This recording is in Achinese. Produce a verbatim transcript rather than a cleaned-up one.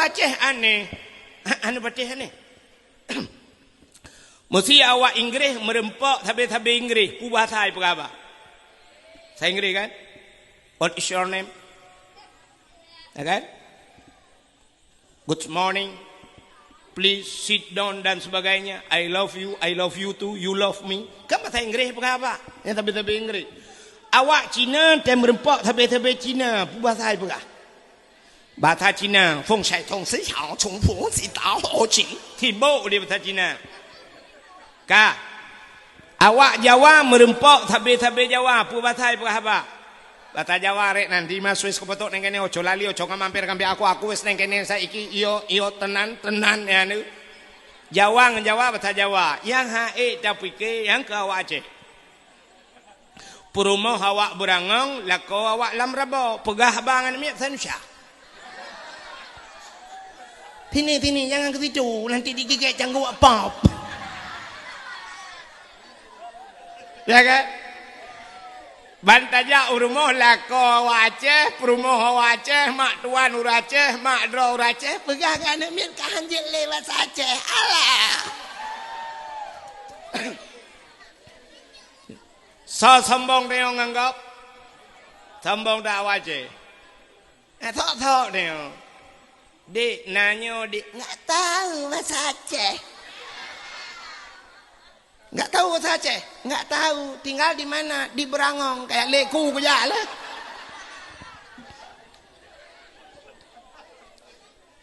Aceh aneh. Anu patéh aneh. Mesti awak Inggris meureumpok sabe-sabe Inggris. Peue bahasa ipeugah bak? Bahasa Inggris kan? What is your name? Ya kan? Good morning. Please sit down dan sebagainya. I love you, I love you too, you love me. Kan bahasa Inggris peugah bak? Nyang sabe-sabe Inggris. Awak Cina tem meureumpok sabe-sabe Cina. Peue bahasa ipeugah? Bahasa Cina, feng shai tong si xiao, chong fu si dao ho qing. Sibok di bahasa Cina. Ka. Awak Jawa meureumpok sabe-sabe Jawa, peue bahasa ipeugah bak? Bahasa Jawa rek nan, di ma Swiss kupotok neng kene, oco lali, oco ngamamper kambe aku, aku wes neng kene saiki, iyo, iyo, tenan, tenan, ya, nu. Jawa ngon Jawa, bahasa Jawa. Nyang haek tapike, nyang keu awak Aceh. Peurumoh awak beurangong, lakoe awak lam rabo. Peugah haba ngon miet sanusia. Sini, sini, jangan ke situ. Nanti digigit cangguek pop. Ya kan? Ban tajak u rumoh lakoe awak Aceh, peurumoh awak Aceh, mak tuan ureueng Aceh, mak droe ureueng Aceh, peugah ngon aneuk miet ka hanjeuet lé basa Aceh. Alah! Soe sombong tanyoe ngon gob? Sombong that awak Aceh? Eh, sok-sok tanyoe. Dik, na nyoe, Dik. Nggak tahu bahasa Aceh. Nggak tahu bahasa Aceh? Nggak tahu. Tinggal di mana? Di Beurangong. Kayak leku kujak lah.